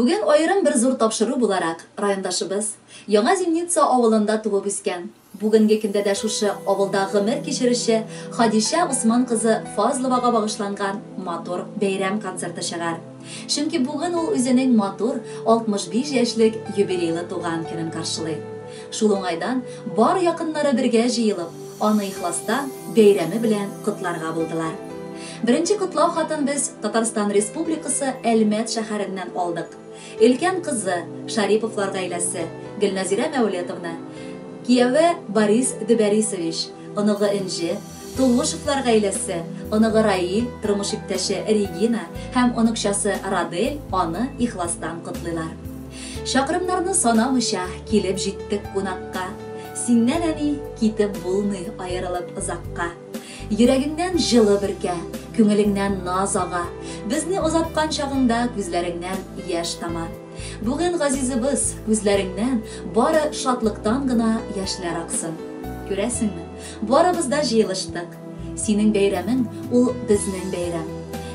Бүген аерым бер зур тапшыру буларак райондашыбыз Яңа Зимница авылында туып үскән, бүгенге көндә дә шушы авылда гомер кичерүче Хадишә Усман кызы Фазловага багышланган матур бәйрәм концерты чыгар. Чөнки бүген ул үзенең матур 65 яшьлек юбилейлы туган көнен каршылый. Шул уңайдан бар якыннары бергә җыелып, аны ихластан бәйрәме белән котларга булдылар. Беренче котлау хатын без Татарстан Республикасы Әлмәт шәһәреннән алдык. Өлкән кызы, Шариповлар гаиләсе, Гөлназирә Мәүлетовна, кияве Борис Дөбәрисович, оныгы Энҗе, Тулмышевлар гаиләсе, оныгы Раил, тормыш иптәше Регина һәм оныкчасы Радель аны ихластан котлыйлар. Чакрымнарны санамыйча килеп җиттек кунакка. Синнән, әни, китеп булмый аерылып озакка. Йөрәгеңнән җылы бөркә, күңелеңнән наз ага. Безне озаткан чагыңда күзләреңнән яшь тама. Бүген, газизыбыз, күзләреңнән бары шатлыктан гына яшьләр аксын. Күрәсеңме, барыбыз да җыелыштык. Синең бәйрәмең ул безнең бәйрәм.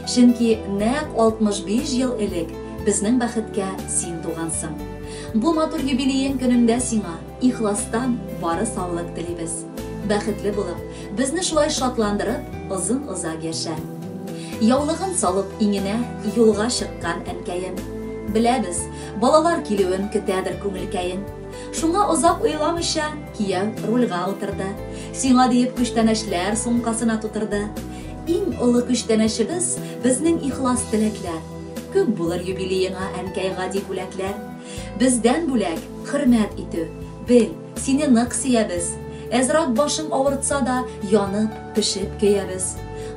Чөнки нәкъ 65 ел элек безнең бәхеткә син тугансың. Бу матур юбилеең көнеңдә сиңа ихластан бары саулык телибез. Бәхетле булып, безне шулай шатландырып, озын-озак яшә. Яулыгын салып иңенә юлга чыккан әнкәем. Беләбез, балалар килүен көтәдер күңелкәең. Шуңа озак уйламыйча, кияү рульга утырды. Сиңа диеп күчтәнәчләр сумкасына тутырды. Иң олы күчтәнәчебез безнең ихлас теләкләр. Күп булыр юбилееңа, әнкәй, гади бүләкләр. Бездән бүләк, хөрмәт итү. Бел, сине нык сөябез. Әзрәк башың авыртса да, янып, пешеп көябез.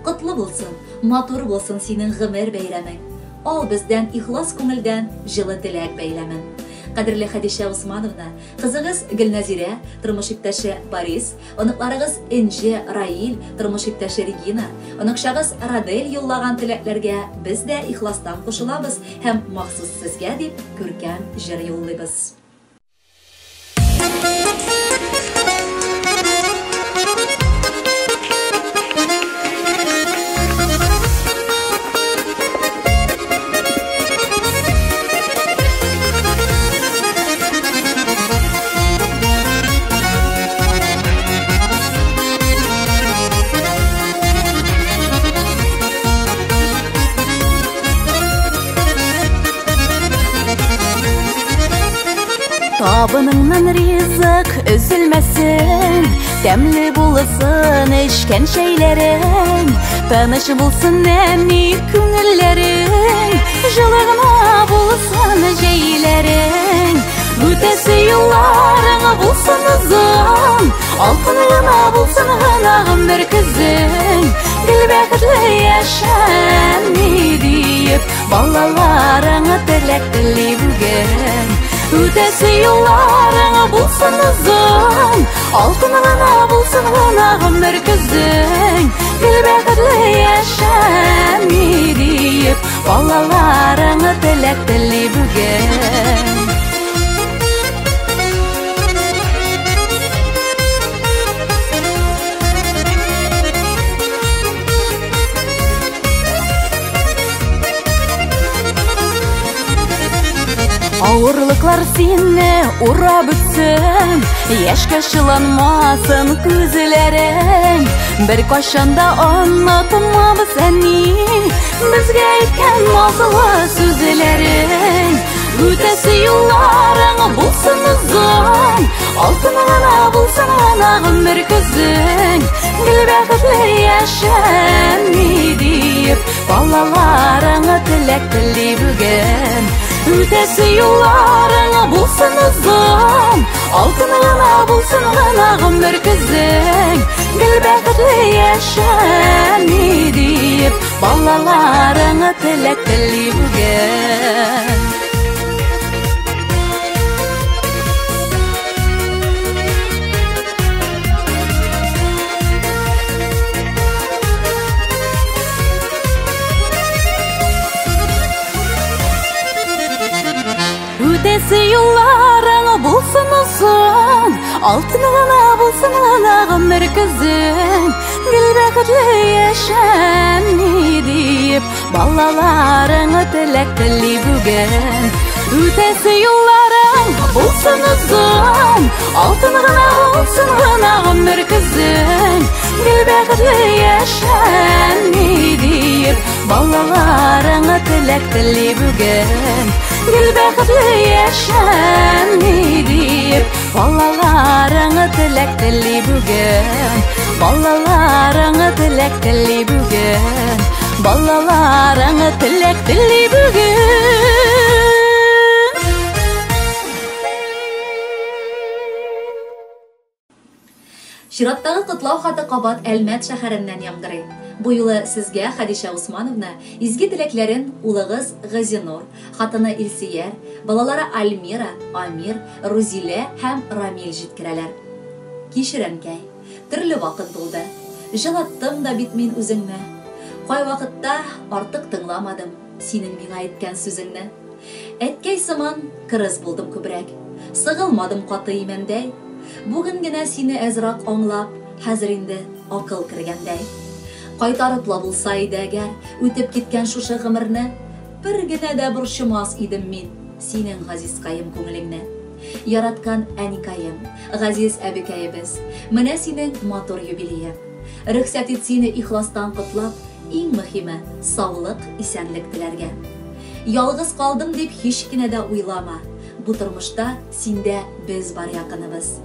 Котлы булсын, матур булсын синең гомер бәйрәмең. Ал бездән ихлас күңелдән җылы теләк бәйләмен. Кадерле Хәдичә Усмановна, кызыгыз Гөлназирә, тормыш иптәше Борис, оныкларыгыз Энҗе, Раил, тормыш иптәше Регина, оныкчагыз Радель юллаган теләкләргә без дә ихластан кушылабыз һәм махсус сезгә дип күркәм җыр юллыйбыз. Табыныңнан ризык өзелмәсен, тәмле булсын эчкән чәйләрең, тыныч булсын әни күңелләрең, җылы гына булсын җәйләрең. Үтәсе юлларың булсын озын, алтын гына булсын гына гомер көзең. Гел бәхетле яшә, әни диеп, балаларың теләк тели бүген. Үтәсе юлларың булсын озын, алтын гына булсын гына гомер көзең. Гел бәхетле яшә, әни диеп, балаларың теләк тели бүген. Авырлыклар сине урап үтсен, яшькә чыланмасын күзләрең. Бер кайчан да онытмабыз, әни, безгә әйткән назлы сүзләрең. Үтәсе юлларың булсын озын, алтын гына булсын гына гомер көзең. Гел бәхетле яшә, әни диеп, балаларың теләк тели бүген. Үтәсе юлларың булсын озын, алтын гына булсын гына гомер көзең. Гел бәхетле яшә, әни диеп, балаларың теләк тели бүген. Үтәсе юлларың булсын озын, алтын гына булсын гына гомер көзең. Гел бәхетле яшә, әни диеп, балаларың теләк тели бүген. Үтәсе юлларың булсын озын, алтын гына булсын гына гомер көзең. Гел бәхетле яшә, әни диеп, балаларыңа теләк тели бүген. Гел бәхетле яшә, әни диеп, балаларыңа теләк тели бүген. Балаларыңа теләк тели бүген. Балаларыңа теләк тели бүген. Чираттагы котлау хаты кабат Әлмәт шәһәреннән яңгырый. Бу юлы сезгә, Хәдичә Усмановна, изге теләкләрен улыгыз Газинур, хатыны Илсөяр, балалары Альмира, Амир, Рузилә һәм Рамил җиткерәләр. Кичер, әнкәй, төрле вакыт булды. Җылаттым да бит мин үзеңне. Кайвакытта артык тыңламадым синең миңа әйткән сүзеңне. Әткәй сыман кырыс булдым күбрәк. Сыгылмадым каты имәндәй. Бүген генә сине әзрак аңлап, хәзер инде акыл кергәндәй. Кайтарып ла булса иде әгәр, үтеп киткән шушы гомерне, бер генә дә борчымас идем мин синең газизкаем күңелеңне. Яраткан әникаем, газиз әбекәебез, менә синең матур юбилеең. Рөхсәт ит сине ихластан котлап, иң мөһиме, саулык, исәнлек теләргә. Ялгыз калдым дип һич кенә дә уйлама. Бу тормышта синдә без бар якыныбыз.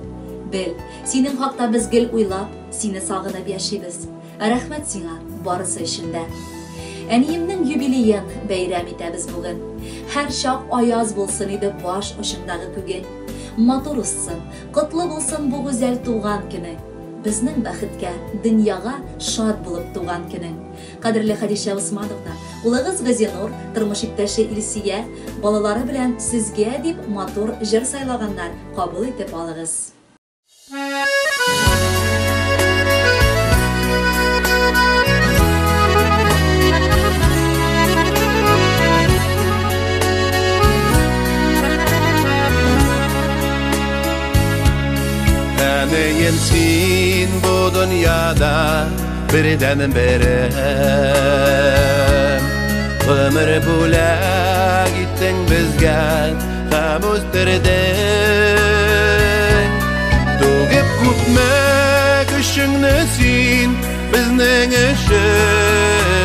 Бел, синең хакта без гел уйлап, сине сагынып яшибез. Рәхмәт сиңа барысы өчен дә. Әниемнең юбилеен бәйрәм итәбез бүген. Һәр чак аяз булсын иде баш очындагы күге. Матур узсын, котлы булсын бу гүзәл туган көне. Безнең бәхеткә, дөньяга шат булып туган көнең. Кадерле Хәдичә Усмановна, улыгыз Газинур, тормыш иптәше Илсия, балалары белән сезгә дип матур җыр сайлаганнар, кабул итеп алыгыз. Әнием син бу дөньяда бердән берем. Гомер бүләк иттең безгә һәм үстердең. Түгеп күпме көчеңне син безнең өчен.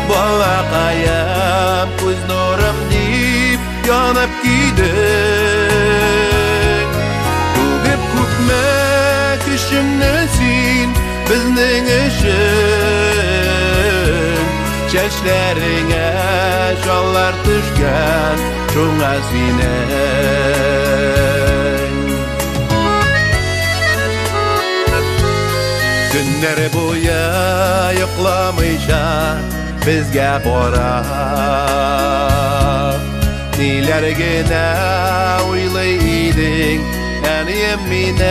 Балакаем, күз нурым дип янып күйдең. Түгеп күпме көчеңне син безнең өчен. Чәчләреңә чаллар төшкән, шуңа синең. Көннәр буе йокламыйча безгә карап, ниләр генә уйлый идең, әнием минем.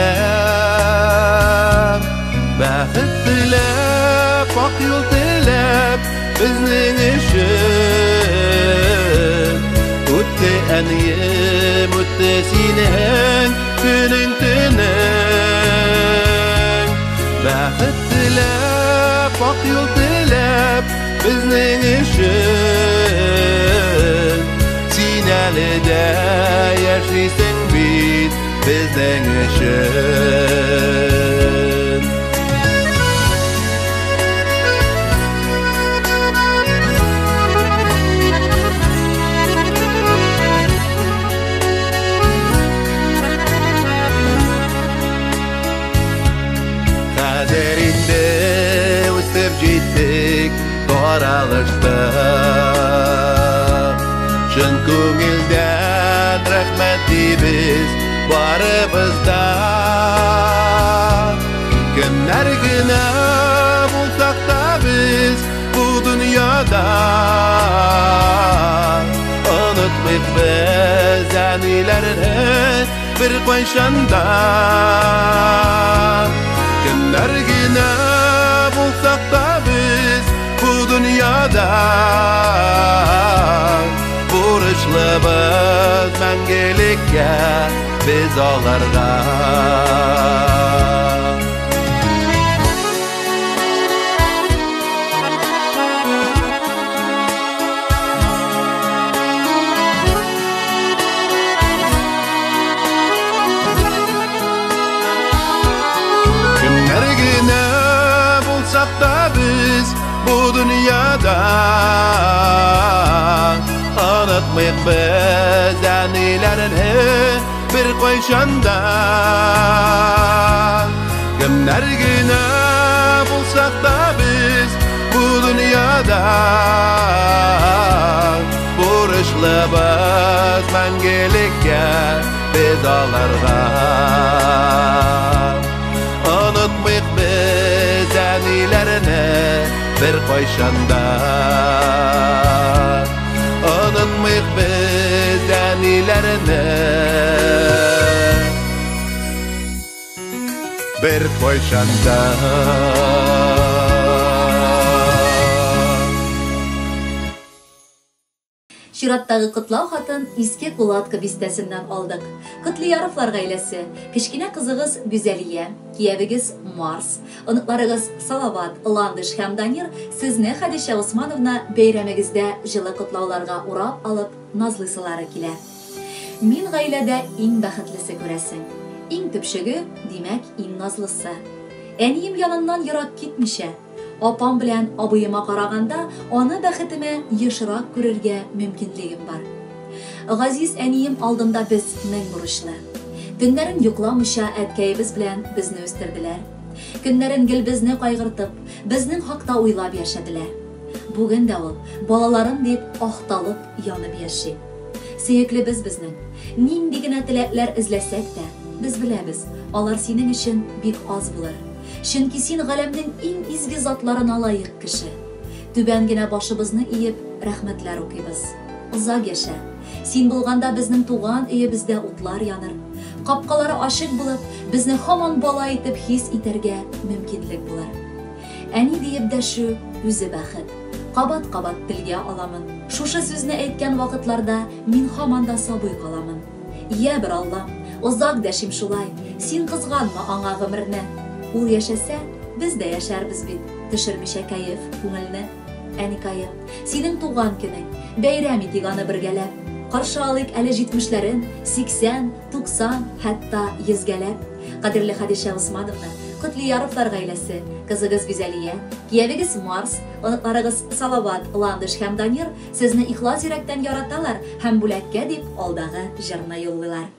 Бәхет теләп, ак юл теләп, безнең өчен. Үтте әнием, үтте синең көнең төнең. Бәхет теләп, ак юл теләп, безнең өчен. Син әле дә яшисең бит безнең өчен. Хәзер инде үсеп җиттек, таралыштык. Чын күңелдән рәхмәт дибез барыбыз да. Кемнәр генә булсак та без бу дөньяда, онытмыйк без әниләрне беркайчан да. Кемнәр генә булсак та без бу дөньяда, бурычлыбыз мәңгелеккә без аларга. булсак та без бу дөньяда, онытмыйк без әниләрне бер кайчан да. Кемнәр генә булсак та без бу дөньяда, бурычлыбыз мәңгелеккә без аларга. Онытмыйк без әниләрне бер кайчан да. Онытмыйк без әниләрне бер кайчан да. Чираттагы котлау хатын Иске Кулатка бистәсеннән алдык. Котлияровлар гаиләсе, кечкенә кызыгыз Гүзәлия, киявегез Марс, оныкларыгыз Салават, Ландыш һәм Данир сезне, Хәдичә Усмановна, бәйрәмегездә җылы котлауларга урап алып, назлыйсылары килә. Мин гаиләдә иң бәхетлесе, күрәсең. Иң төпчеге, димәк, иң назлысы. Әнием яныннан ерак китмичә, апам белән абыема караганда, аны бәхетемә ешрак күрергә мөмкинлегем бар. Газиз әнием алдында без мең бурычлы. Төннәрен йокламыйча әткәебез белән безне үстерделәр. Көннәрен гел безне кайгыртып, безнең хакта уйлап яшәделәр. Бүген дә ул балаларым дип ахталып янып яши. Сөеклебез безнең. Нинди генә теләкләр эзләсәк тә, без беләбез, алар синең өчен бик аз булыр. Чөнки син галәмнең иң изге затларына лаек кеше. Түбән генә башыбызны иеп, рәхмәтләр укыйбыз. Озак яшә. Син булганда безнең туган өебездә утлар яныр. Капкалары ачык булып, безне һаман бала итеп хис итәргә мөмкинлек булыр. Әни диеп дәшү үзе бәхет. Кабат-кабат телгә аламын. Шушы сүзне әйткән вакытларда мин һаман да сабый каламын. Я бер Аллам, озак дәшим шулай, син кызганма аңа гомерне. Ул яшәсә, без дә яшәрбез бит, төшермичә кәеф, күңелне. Әникаем, синең туган көнең, бәйрәм итик аны бергәләп. Каршы алыйк әле 70-ләрен, 80, 90, хәтта 100-гәләп. Кадерле Хәдичә Усмановна, Котлияровлар гаиләсе, кызыгыз Гүзәлия, киявегез Марс, оныкларыгыз Салават, Ландыш һәм Данир сезне ихлас йөрәктән яраталар һәм бүләккә дип алдагы җырны юллыйлар.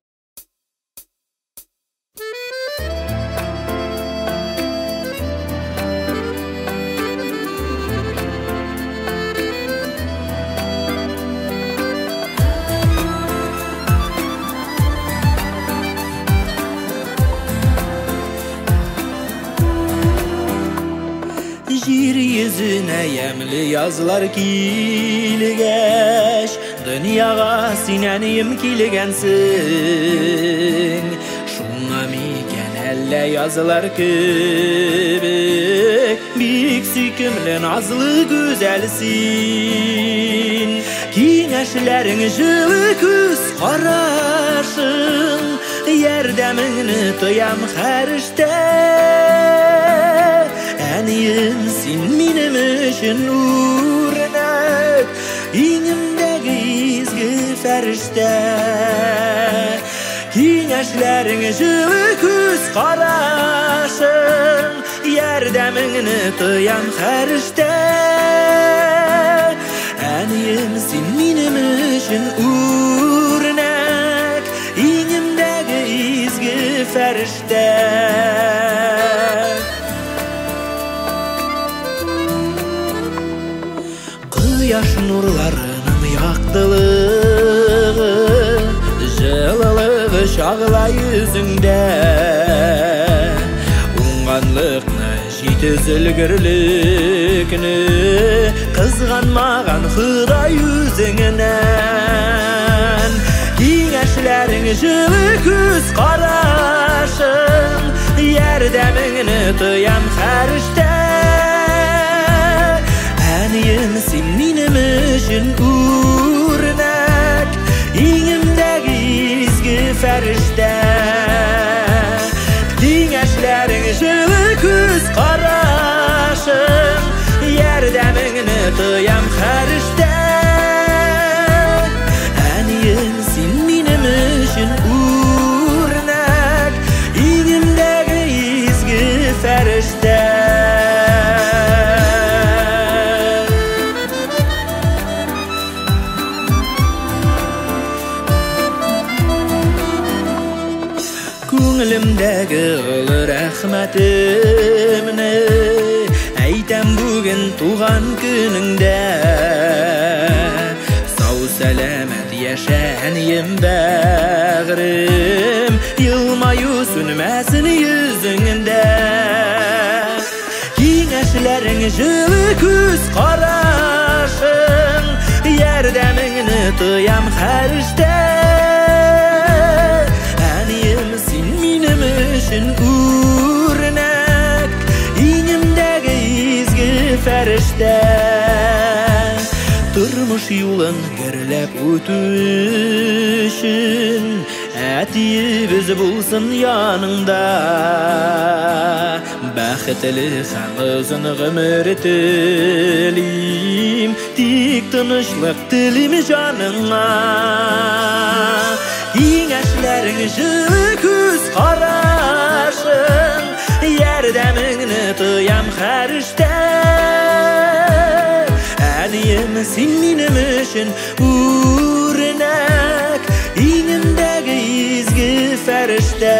Җир йөзенә ямьле язлар килгәч, дөньяга син, әнием, килгәнсең. Шуңа микән әллә язлар кебек бик сөйкемле, назлы гүзәл син. Киңәшләрең җылы күз карашың, ярдәмеңне тоям һәр эштә. Әнием, син минем өчен үрнәк, иңемдәге изге фәрештә. Киңәшләрең җылы күз карашың, ярдәмеңне тоям һәр эштә. Әнием, син минем өчен үрнәк, иңемдәге изге фәрештә. Кояш нурларының яктылыгы, җылылыгы чагыла йөзеңдә. Уңганлыкны, җитез өлгерлекне кызганмаган Ходай үзеңнән. Киңәшләрең җылы күз карашың, ярдәмеңне тоям һәр эштә. Әнием, син минем өчен үрнәк, иңемдәге изге фәрештә. Киңәшләрең җылы күз карашың, ярдәмеңне тоям һәр эштә. Әнием, син минем өчен үрнәк, иңемдәге изге фәрештә. Иңемдәге олы рәхмәтемне әйтәм бүген туган көнеңдә. Сау сәламәт яшә, әнием бәгърем, елмаю сүнмәсен йөзеңдә. Киңәшләрең җылы күз карашың, ярдәмеңне тоям һәр эштә. Әнием, син минем өчен үрнәк, иңемдәге изге фәрештә. Тормыш юлын гөрләп үтү өчен әтиебез булсын яныңда. Бәхетле һәм озын гомер телим, тик тынычлык телим җаныңа. Киңәшләрең җылы күз карашың, ярдәмеңне тоям һәр эштә. Әнием, син минем өчен үрнәк, иңемдәге изге фәрештә.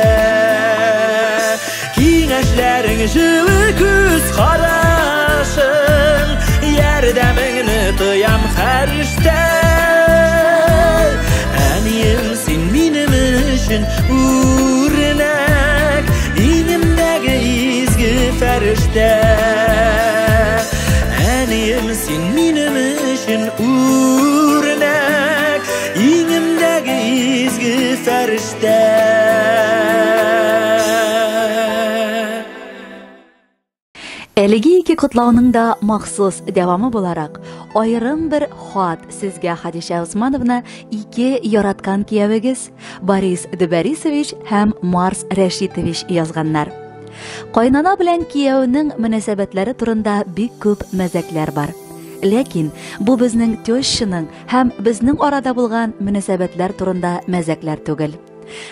Киңәшләрең җылы күз карашың, ярдәмеңне тоям һәр эштә. Әнием, син минем өчен үрнәк, иңемдәге изге фәрештә. Әнием, син минем өчен үрнәк, иңемдәге изге фәрештә. Әлеге ике котлауның да махсус дәвамы буларак, аерым бер хат сезгә, Хадишә Усмановна, ике яраткан киявегез Борис Деборисович һәм Марс Рәшитович язганнар. Кайнана белән кияүнең мөнәсәбәтләре турында бик күп мәзәкләр бар. Ләкин бу безнең тещаның һәм безнең арада булган мөнәсәбәтләр турында мәзәкләр түгел.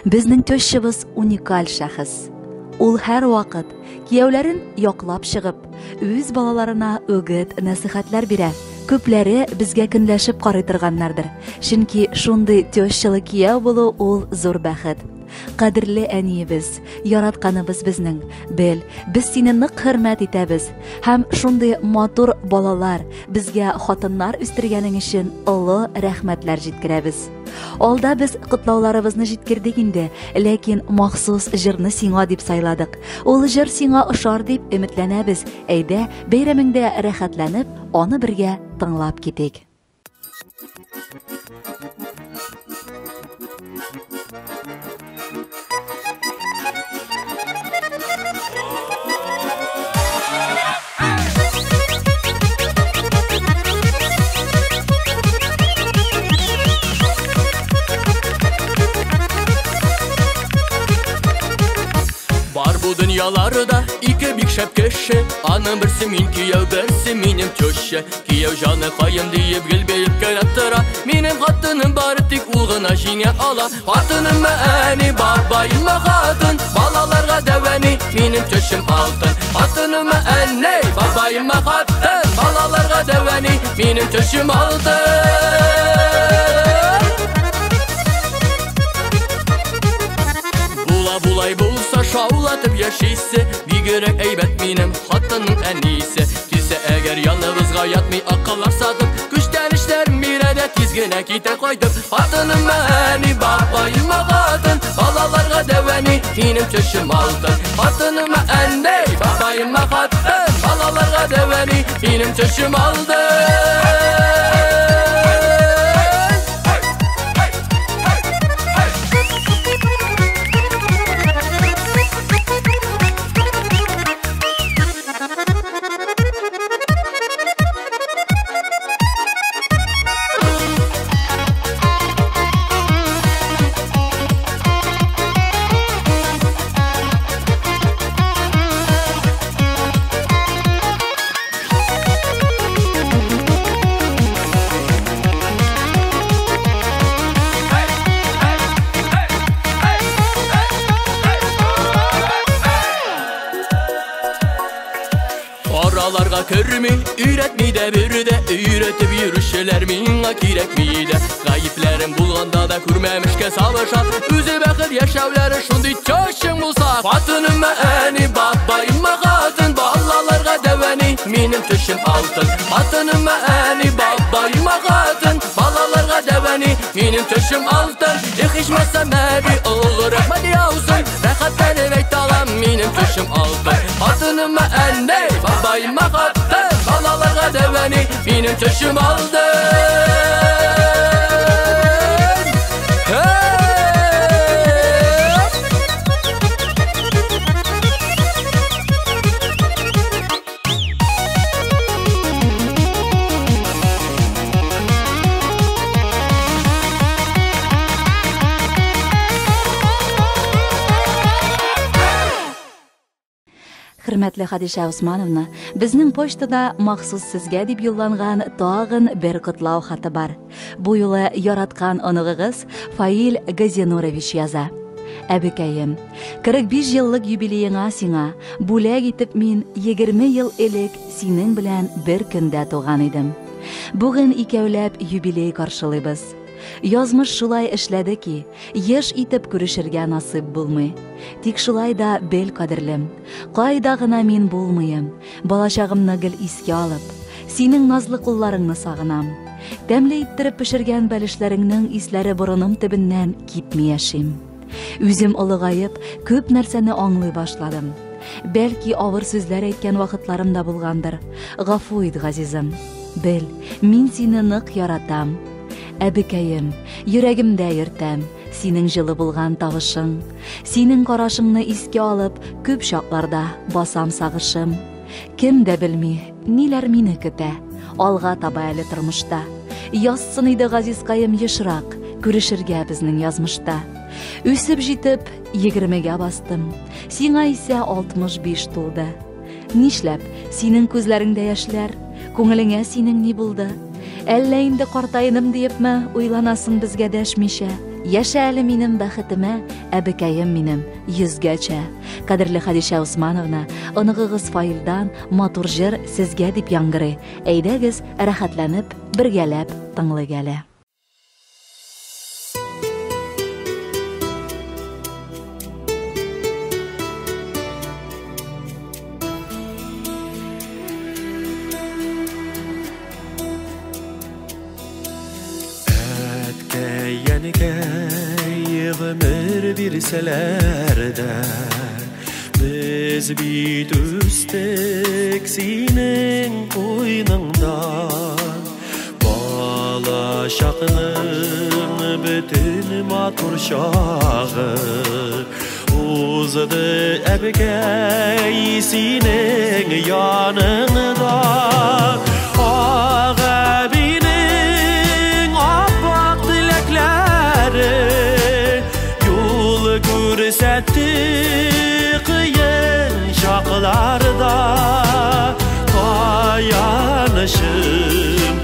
Безнең тещабыз уникаль шәхес. Ул һәр вакыт кияүләрен яклап чыгып, үз балаларына үгет, нәсихәтләр бирә. Күпләре безгә көнләшеп карый торганнардыр. Чөнки шундый тещалы кияү булу ул зур бәхет. Кадерле әниебез, яратканыбыз безнең. Бел, без сине нык хөрмәт итәбез. Һәм шундый матур балалар, безгә хатыннар үстергәнең өчен олы рәхмәтләр җиткерәбез. Алда без котлауларыбызны җиткердек инде, ләкин махсус җырны сиңа дип сайладык. Ул җыр сиңа ошар дип өметләнәбез. Әйдә, бәйрәмеңдә рәхәтләнеп, аны бергә тыңлап китик. Бар бу дөньяларда ике бик шәп кеше, аның берсе мин кияү, берсе минем теща. Кияү җаны каен диеп гел бәеп кенә тора. Минем хатыным бар, тик ул гына җиңә ала. Хатыным әни, бабаем хатын, балаларга дәвәни, минем тещам алтын. Хатыным әни, бабаем хатын, балаларга дәвәни, минем тещам алтын. Була булай булса шаулатып яшисе, бигрәк әйбәт минем хатынның әнисе. Килсә әгәр яныбызга ятмый акыллар сатып, күчтәнешләрен бирә дә тиз генә китә кайтып. Хатыным әни, бабаем хатын, балаларга дәвәни, минем тещам алтын. Хатыным әни, бабаем хатын, балаларга дәвәни, минем тещам алтын. Араларга керми, өйрәтми дә бер дә, өйрәтеп йөрүчеләр миңа кирәкми дә. Гаепләрем булганда да күрмәмешкә салыша, үзе бәхет яшәүләре шундый тещаң булса. Хатыныма әни, бабаема хатын, балаларга дәвәни, минем төшем алтын. Хатыныма әни, бабаема хатын, балаларга дәвәни, минем төшем алтын. Эх, ичмасам әби, олы рәхмәт яусын, рәхәтләнеп әйтә алам, минем төшем алтын. Хатыныма әни, бабаема хатын, балаларга дәвәни, минем төшем алтын. Хөрмәтле Хадиша Усмановна, безнең почтада махсус сезгә дип юлланган тагын бер котлау хаты бар. Бу юлы яраткан оныгыгыз Фаил Газинурович яза. Әбекәем, 45 еллык юбилееңа сиңа бүләк итеп мин 20 ел элек синең белән бер көндә туган идем. Бүген икәүләп юбилей каршылыйбыз. Язмыш шулай эшләде ки, еш итеп күрешергә насыйп булмый. Тик шулай да бел кадерлем, кайда гына мин булмыйм, балачагымны гел искә алып, синең назлы кулларыңны сагынам. Тәмле иттереп пешергән бәлешләреңнең исләре борыным төбеннән китми яшим. Үзем олыгаеп, күп нәрсәне аңлый башладым. Бәлки авыр сүзләр әйткән вакытларым да булгандыр. Гафу ит, газизым. Бел, мин сине нык яратам. Әбекәем, йөрәгемдә йөртәм, синең җылы булган тавышың. Синең карашыңны искә алып, күп чакларда басам сагышым. Кем дә белми, ниләр мине көтә, алга таба әле тормышта. Язсын иде газизкаем ешрак, күрешергә безнең язмышта. Үсеп җитеп, 20-гә бастым, сиңа исә 65 тулды. Нишләп, синең күзләреңдә яшьләр, күңелеңә синең ни булды? Әллә инде картайным диепме, уйланасың безгә дәшмичә. Яшә әле минем бәхетемә, әбекәем минем, йөзгәчә. Кадерле Хадиша Усмановна, оныгыгыз Фаилдан матур җыр сезгә дип яңгырый. Әйдәгез, рәхәтләнеп, бергәләп тыңлыйк әле. Әткәй, гомер бирсәләр дә, без бит үстек синең куйныңда. Бала чакның бөтен матур чагы узды, әбекәй, синең яныңда. Агабинең аппак теләкләре юл күрсәтте кыен чакларда. Таянышым,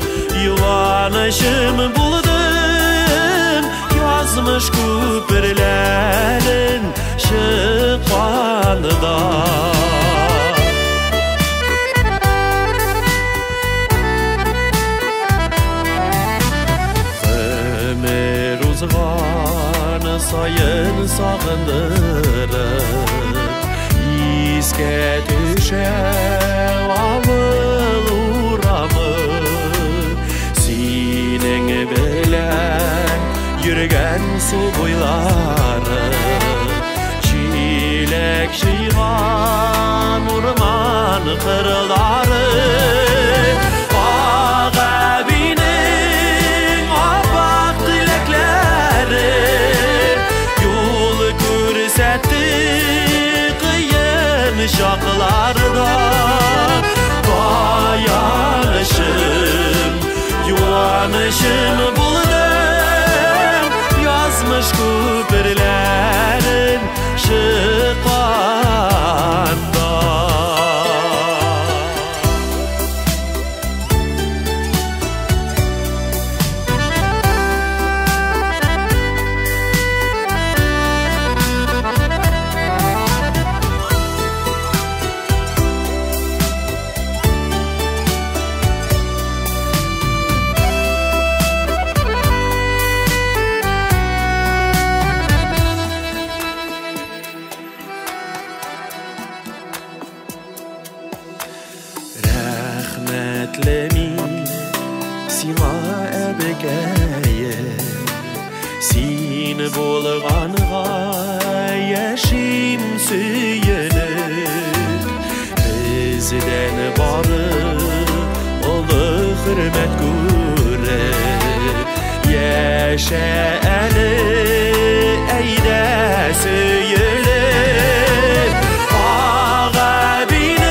юанышым булдың, язмыш күперләрен чыкканда. Гомер узган саен сагындырып, искә төшә авыл урамы. Синең белән йөргән су буйлары, чиләк җыйган урман кырлары. Агабинең аппак теләкләре юл күрсәтте кыен чакларда. Таянышым, юанышым булдың, язмыш күперләрен чыкканда. Рәхмәтле мин сиңа, әбекәем, син булганга яшим сөенеп. Бездән бары олы хөрмәт күреп, яшә әле, әйдә сөелеп. Агабинең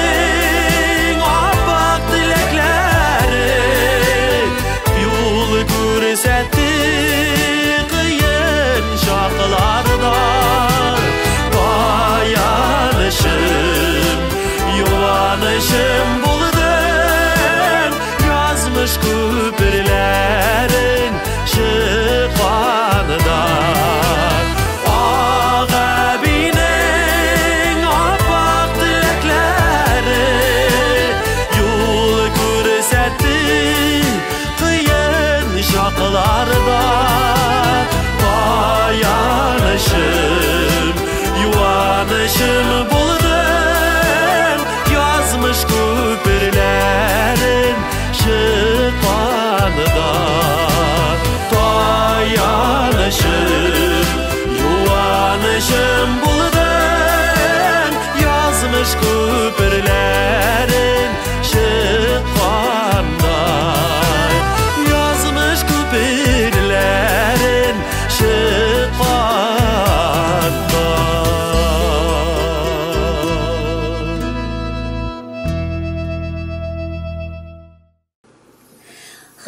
аппак теләкләре юл күрсәтте кыен чакларда. Таянышым, юанышым булдың, язмыш күперләрен чыкканда. Агабинең аппак теләкләре юл күрсәтте кыен чакларда. Таянышым, юанышым булдың, язмыш күперләрен чыкканда. Таянышым, юанышым булдың, язмыш күперләрен чыкканда. Язмыш күперләрен чыкканда.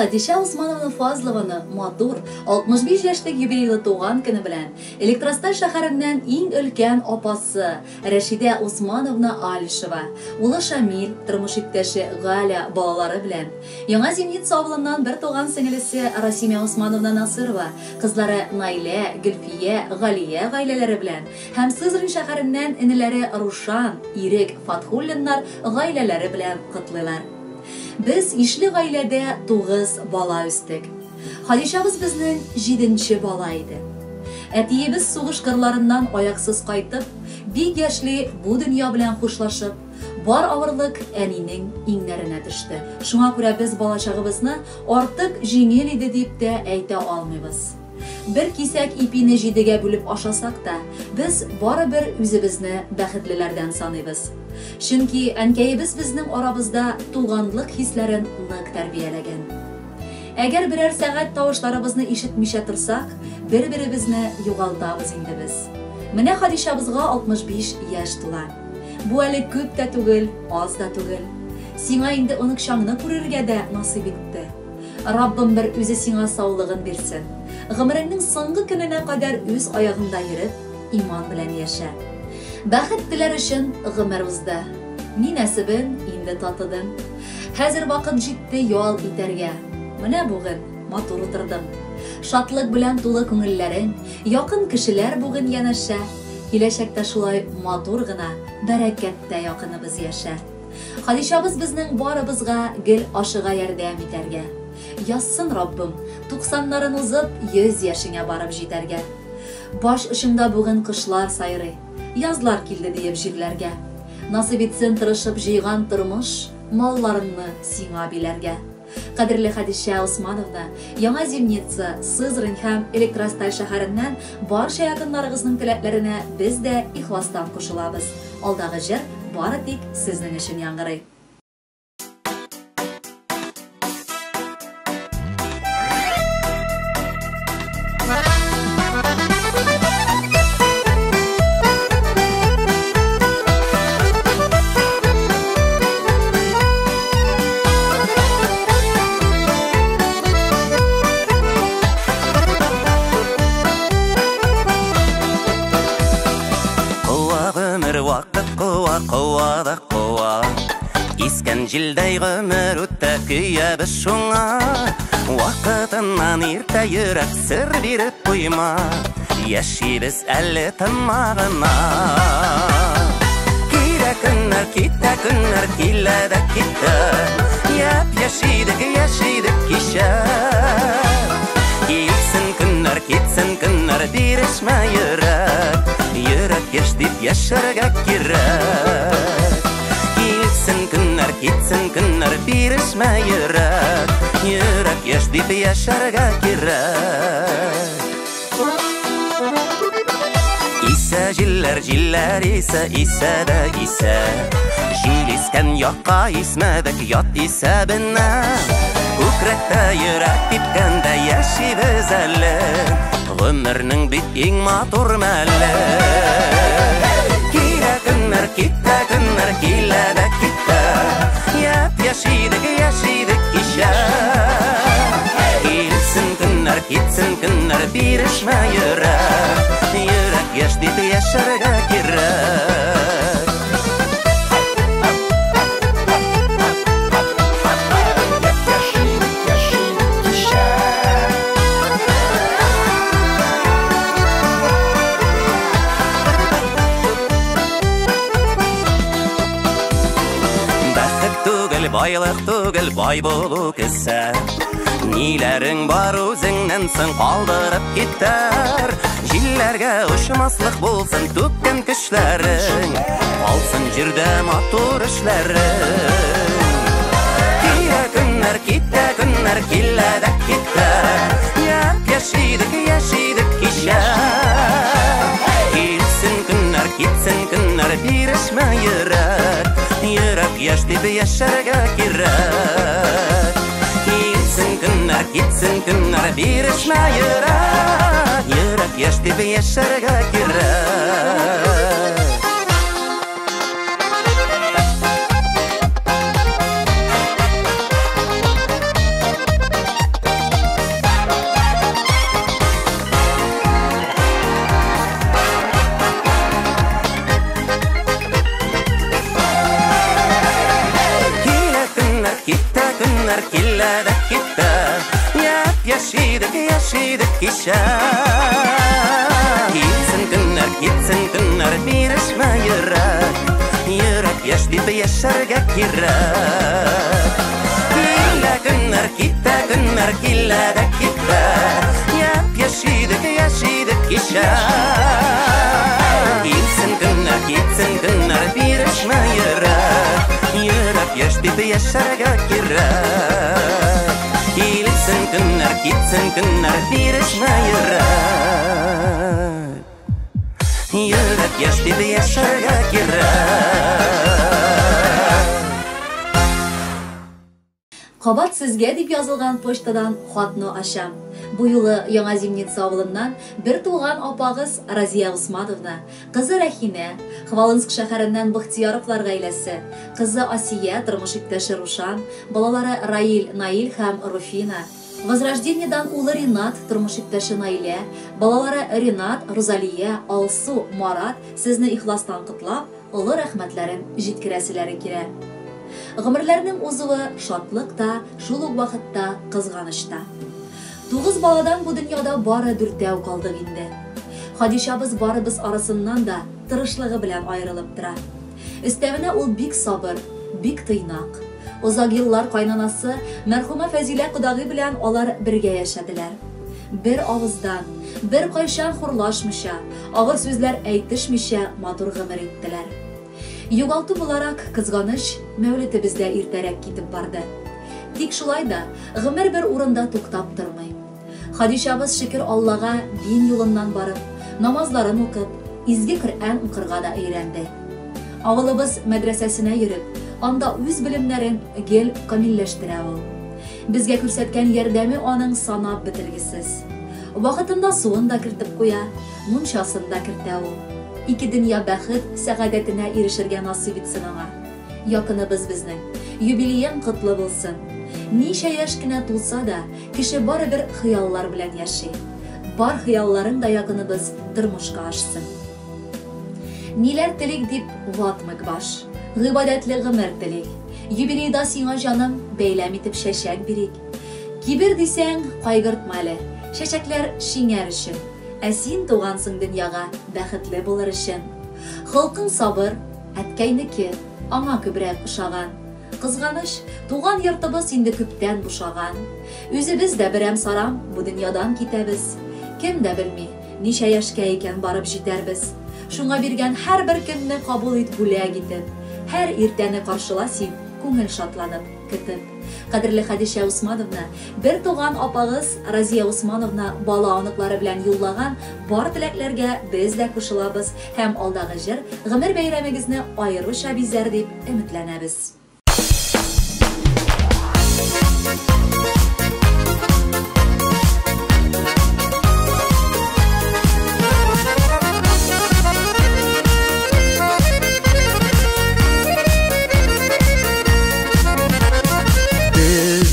Хадишә Усмановна Фазлованы матур 65 яшьлек юбилейлы туган көне белән Электросталь шәһәреннән иң өлкән апасы Рәшидә Усмановна Алишева, улы Шамил, тормыш иптәше Галя балалары белән, Яңа Зимница авылыннан бер туган сеңелесе Расимә Усмановна Насырова, кызлары Найлә, Гөлфия, Галия гаиләләре белән һәм Сызрань шәһәреннән энеләре Рушан, Ирек Фатхуллиннар гаиләләре белән котлыйлар. Без ишле гаиләдә 9 бала үстек. Хадишабыз безнең 7-нче бала иде. Әтиебез сугыш кырларыннан аяксыз кайтып, бик яшьли бу дөнья белән хушлашып, бар авырлык әнинең иңнәренә төште. Шуңа күрә без балачагыбызны артык җиңел иде дип тә әйтә алмыйбыз. Бер кисәк ипине 7-гә бүлеп ашасак та, без барыбер үзебезне бәхетлеләрдән саныйбыз. Чөнки әнкәебез безнең арабызда туганлык хисләрен нык тәрбияләгән. Әгәр берәр сәгать тавышларыбызны ишетмичә торсак, бер-беребезне югалтабыз инде без. Менә Хадишабызга 65 яшь тула. Бу әле күп тә түгел, аз да түгел. Сиңа инде оныкчаңны күрергә дә насыйп итте. Раббым бер үзе сиңа саулыгын бирсен. Гомереңнең соңгы көненә кадәр үз аягыңда йөреп, иман белән яшә. Бәхет теләр өчен гомер узды. Ни нәсебен инде татыдың. Хәзер вакыт җитте ял итәргә. Менә бүген матур утырдым. Шатлык белән тулы күңелләрең, якын кешеләр бүген янәшә. Киләчәктә шулай матур гына, бәрәкәттә якыныбыз яшә. Хадишабыз безнең барыбызга гел ашыга ярдәм итәргә. Язсын Раббым, 90-нарын узып, 100 яшеңә барып җитәргә. Баш очыңда бүген кышлар сайрый, язлар килде диеп җирләргә. Насыйп итсен тырышып җыйган тормыш, малларыңны сиңа биләргә. Кадерле Хадишә Усмановна, Яңа Зимница, Сызрань һәм Электросталь шәһәреннән барча якыннарыгызның теләкләренә без дә ихластан кушылабыз. Алдагы җыр бары тик сезнең өчен яңгырый. Җилдәй гомер үтә, көябез шуңа. Вакытыннан иртә йөрәк сер биреп куйма. Яшибез әле тынма гына. Килә көннәр, китә көннәр, килә дә китә. Яп-яшь идек, яшь идек кичә. Килсен көннәр, китсен көннәр, бирешмә йөрәк. Йөрәк яшь дип яшәргә кирәк. Килсен көннәр, китсен көннәр, бирешмә йөрәк. Йөрәк яшь дип яшәргә кирәк. Исә җилләр, җилләр исә, исә дә исә. Җил искән якка исмәдек, ят исәбенә. Күкрәктә йөрәк типкәндә яшибез әле. Гомернең бит иң матур мәле. Килә көннәр, китә көннәр, килә дә китә. Япь-яшь идек, яшь идек кичә. Килсен көннәр, китсен көннәр, бирешмә йөрәк. Йөрәк яшь дип яшәргә кирәк. Бәхет түгел, байлык түгел, бай булу кесә. Ниләрең бар үзеңнән соң калдырып китәр. Җилләргә очмаслык булсын түккән көчләрең. Калсын җирдә матур эшләрең. Килә көннәр, китә көннәр, килә дә китә. Япь-яшь идек, яшь идек кичә. Килсен көннәр, китсен көннәр, бирешмә йөрәк. Йөрәк яшь дип яшәргә кирәк. Килсен көннәр, китсен көннәр, бирешмә йөрәк. Йөрәк яшь дип яшәргә кирәк. Килә көннәр, китә көннәр, килә дә китә. Япь-яшь идек, яшь идек кичә. Килсен көннәр, китсен көннәр, бирешмә йөрәк. Йөрәк яшь дип яшәргә кирәк. Килә көннәр, китә көннәр, килә дә китә. Япь-яшь идек, яшь идек кичә. Килсен көннәр, китсен көннәр, бирешмә йөрәк. Йөрәк яшь дип яшәргә кирәк. Килсен көннәр, китсен көннәр, бирешмә йөрәк. Йөрәк яшь дип яшәргә кирәк. Кабат сезгә дип язылган почтадан хатны ачам. Бу юлы Яңа Зимница авылыннан бер туган апагыз Разия Усмановна, кызы Рәхимә, Хвалынск шәһәреннән Бахтияровлар гаиләсе, кызы Асия, тормыш иптәше Рушан, балалары Раил, Наил һәм Руфина, Возрождениедан улы Ринат, тормыш иптәше Наилә, балалары Ринат, Рузалия, Алсу, Марат сезне ихластан котлап, олы рәхмәтләрен җиткерәселәре килә. Гомерләрнең узуы шатлык та, шул ук вакытта кызганыч та. 9 баладан бу дөньяда бары 4 калдык инде. Хадишабыз барыбыз арасыннан да тырышлыгы белән аерылып тора. Өстәвенә ул бик сабыр, бик тыйнак. Озак еллар кайнанасы мәрхүмә Фәзилә кодагый белән алар бергә яшәделәр. Бер авыздан, бер кайчан хурлашмыйча, авыр сүзләр әйтешмичә матур гомер иттеләр. Югалту буларак кызганыч, Мәүлетебез дә иртәрәк китеп барды. Тик шулай да гомер бер урында туктап тормый. Хадишабыз шөкер Аллага дин юлыннан барып, намазларын укып, изге Коръән укырга да өйрәнде. Авылыбыз мәдрәсәсенә йөреп, анда үз белемнәрен гел камилләштерә ул. Безгә күрсәткән ярдәме аның санап бетергесез. Вакытында суын да кертеп куя, мунчасын да кертә ул. Ике дөнья бәхет сәгадәтенә ирешергә насыйп итсен аңа. Якыныбыз безнең. Юбилеең котлы булсын. Ничә яшь кенә тулса да, кеше барыбер хыяллар белән яши. Бар хыялларың да якыныбыз тормышка ашсын. Ниләр телик дип ватмык баш. Гыйбадәтле гомер телик. Юбилейда сиңа җаным бәйләм итеп чәчәк бирик. Кибер дисәң, кайгыртма әле. Чәчәкләр шиңәр өчен. Ә син тугансың дөньяга бәхетле булыр өчен. Холкың сабыр, әткәйнеке, аңа күбрәк ошаган. Кызганыч, туган йортыбыз инде күптән бушаган. Үзебез дә берәм сарам бу дөньядан китәбез. Кем дә белми, ничә яшькә икән барып җитәрбез. Шуңа биргән һәрбер көнне кабул ит бүләк итеп. Һәр иртәне каршыла син күңел шатланып, көтеп. Кадерле Хәдичә Усмановна, бер туган апагыз Разия Усмановна бала оныклары белән юллаган бар теләкләргә без дә кушылабыз һәм алдагы җыр гомер бәйрәмегезне аеруча бизәр дип өметләнәбез.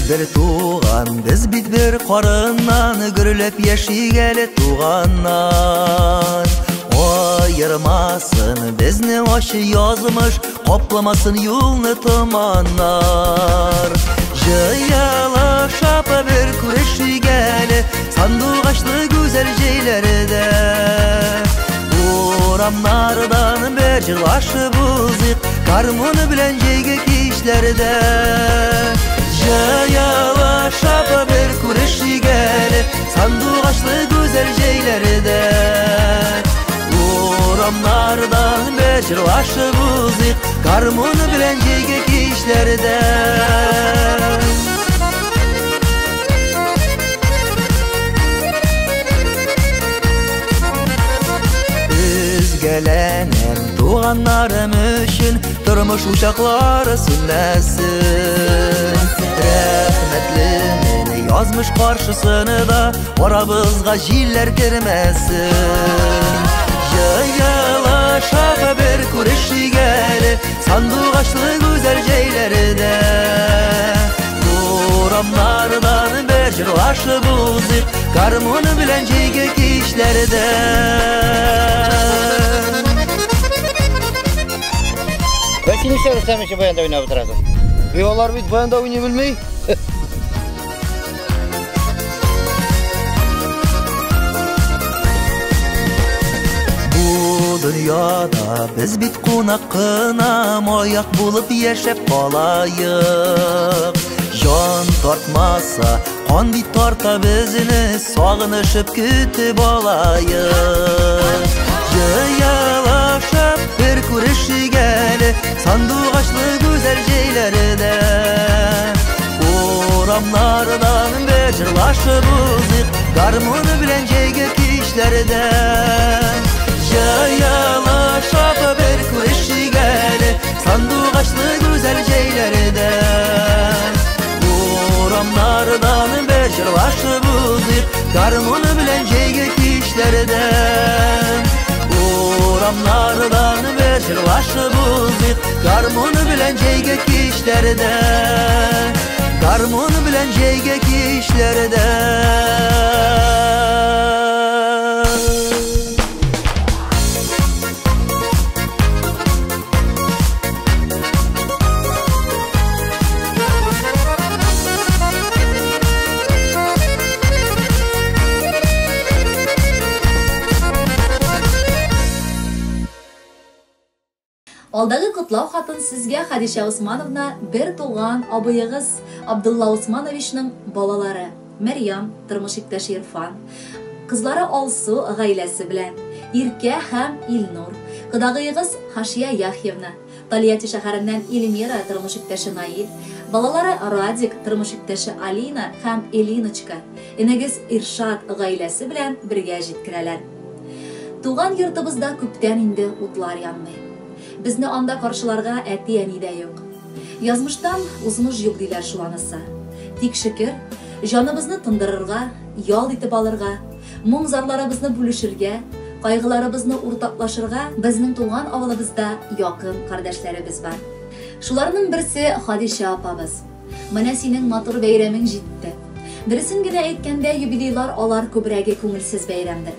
Бер туган, без бит бер карыннан, гөрләп яшик әле туганнар. Аермасын безне ачы язмыш, капламасын юлны томаннар. Җыелышып бер күрешик әле, сандугачлы гүзәл җәйләрдә. Урамнардан бер җырлашып узыйк, гармун белән җәйге кичләрдә. Җыелышып бер күрешик әле, сандугачлы гүзәл җәйләрдә. Урамнардан бер җырлашып узыйк, гармун белән җәйге кичләрдә. Өзгәләнәм туганнарым өчен, тормыш учаклары сүнмәсен. Рәхмәтлемен язмыш каршысында, арабызга җилләр кермәсен. Җыелышып бер күрешик әле, сандугачлы гүзәл җәйләрдә. Урамнардан бер җырлашып узыйк, гармун белән җәйге кичләрдә. Ә син нишләп Рөстәм өчен баянда уйнап утырасың? Алар бит баянда уйный белми. Бу дөньяда без бит кунак кына, маяк булып яшәп калайык. Җан тартмаса, кан бит тарта безне, сагынышып көтеп алайык. Җыелышып бер күрешик әле, сандугачлы гүзәл җәйләрдә. Урамнардан бер җырлашып узыйк, гармун белән җәйге кичләрдә. Җыелышып бер күрешик әле, сандугачлы гүзәл җәйләрдә. Урамнардан бер җырлашып узыйк, гармун белән җәйге кичләрдә. Урамнардан бер җырлашып узыйк, гармун белән җәйге кичләрдә. Гармун белән җәйге кичләрдә. Алдагы котлау хатын сезгә, Хәдичә Усмановна, бер туган абыегыз Абдулла Усмановичның балалары Мәрьям, тормыш иптәше Ирфан, кызлары Алсу гаиләсе белән, Иркә һәм Илнур, кодагыегыз Хашия Яхьевна, Тольятти шәһәреннән Эльмира, тормыш иптәше Наил, балалары Радик, тормыш иптәше Алина һәм Элиночка, энегез Иршат гаиләсе белән бергә җиткерәләр. Туган йортыбызда күптән инде утлар янмый. Безне анда каршыларга әти-әни дә юк. Язмыштан узмыш юк диләр шул анысы. Тик шөкер, җаныбызны тындырырга, ял итеп алырга, моң-зарларыбызны бүлешергә, кайгыларыбызны уртаклашырга безнең туган авылыбызда якын кардәшләребез бар. Шуларның берсе Хадичә апабыз. Менә синең матур бәйрәмең җитте. Дөресен генә әйткәндә, юбилейлар алар күбрәге күңелсез бәйрәмдер.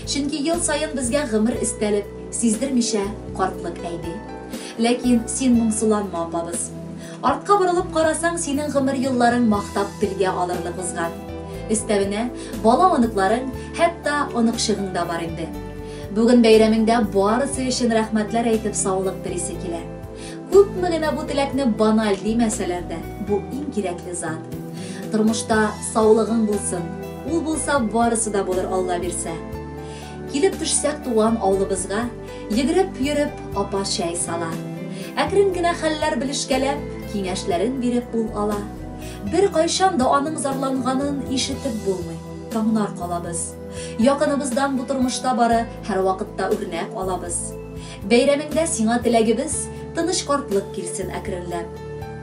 Чөнки ел саен безгә гомер өстәлеп, сиздермичә картлык әйди. Ләкин син моңсуланма, апабыз. Артка борылып карасаң, синең гомер юлларың мактап телгә алырлык узган. Өстәвенә, бала оныкларың, хәтта оныкчыгың да бар инде. Бүген бәйрәмеңдә барысы өчен рәхмәтләр әйтеп саулык телисе килә. Күпме генә бу теләкне баналь димәсәләр дә, бу иң кирәкле зат. Тормышта саулыгың булсын. Ул булса барысы да булыр, Алла бирсә. Килеп төшсәк туган авылыбызга, йөгереп йөреп апа чәй сала. Әкрен генә хәлләр белешкәләп, Киңәшләрен биреп ул ала. Беркайчан да аның зарланганын ишетеп булмый. Таңнар калабыз. Якыныбыздан бу тормышта бары һәрвакытта үрнәк алабыз. Бәйрәмеңдә сиңа теләгебез, тыныч картлык килсен әкренләп.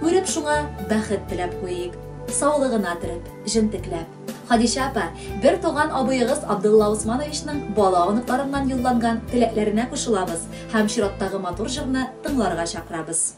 Күреп шуңа бәхет теләп куйыйк. Саулыгына төреп, җентекләп. Хадичә апа, бер туган абыегыз Абдулла Усмановичның бала оныкларыннан юлланган теләкләренә кушылабыз һәм чираттагы матур җырны тыңларга чакырабыз.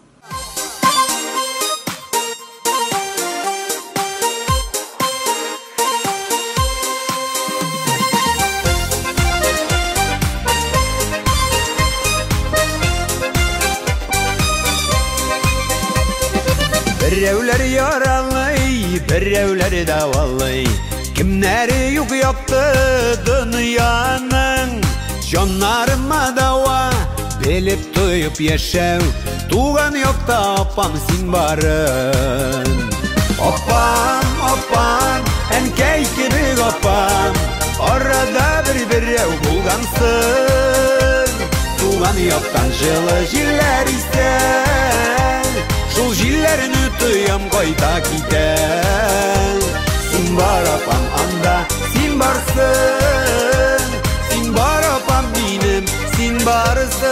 Берәүләр яралый, берәүләр дәвалый. Кемнәре юк якты дөньяның. Җаннарыма дава, белеп тоеп яшәү. Туган якта апам син барын. Апам, апам, әнкәй кебек апам. Арада бер берәү булгансың. Туган яктан җылы җилләр исә. Шул җилләрне тоям кайта китә. Син бар апам анда, син барсың. Син бар апам минем, син барсың.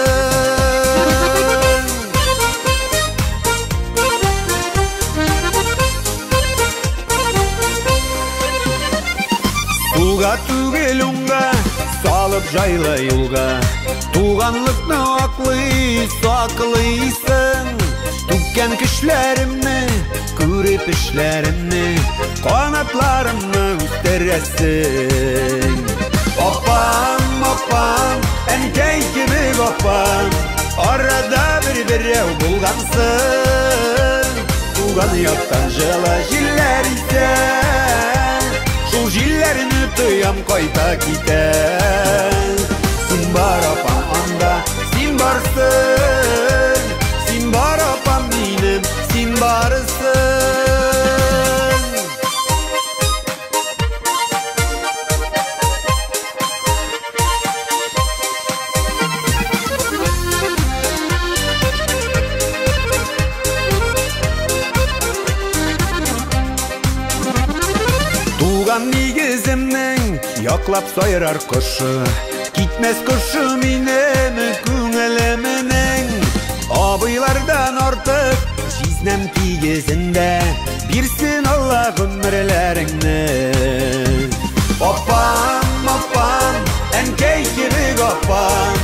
Сулга түгел уңга, салып җайлы юлга. Туганлыкны аклый, саклыйсың. Түккән көчләремне, күреп эшләремне, канатларымны үстерәсең. Апам, апам, әнкәй кебек апам, арада бер берәү булгансың. Туган яктан җылы җилләр исә, шул җилләрне тоям кайта китә. Син бар апам анда, син барсың. Син бар апам минем, син барсың. Туган нигеземнең яклап сайрар кошы, китмәс кошы минем күңелемнең. Абыйлардан артык җизнәм тигезендә, бирсен Алла гомерләреңне. Апам, апам, әнкәй кебек апам,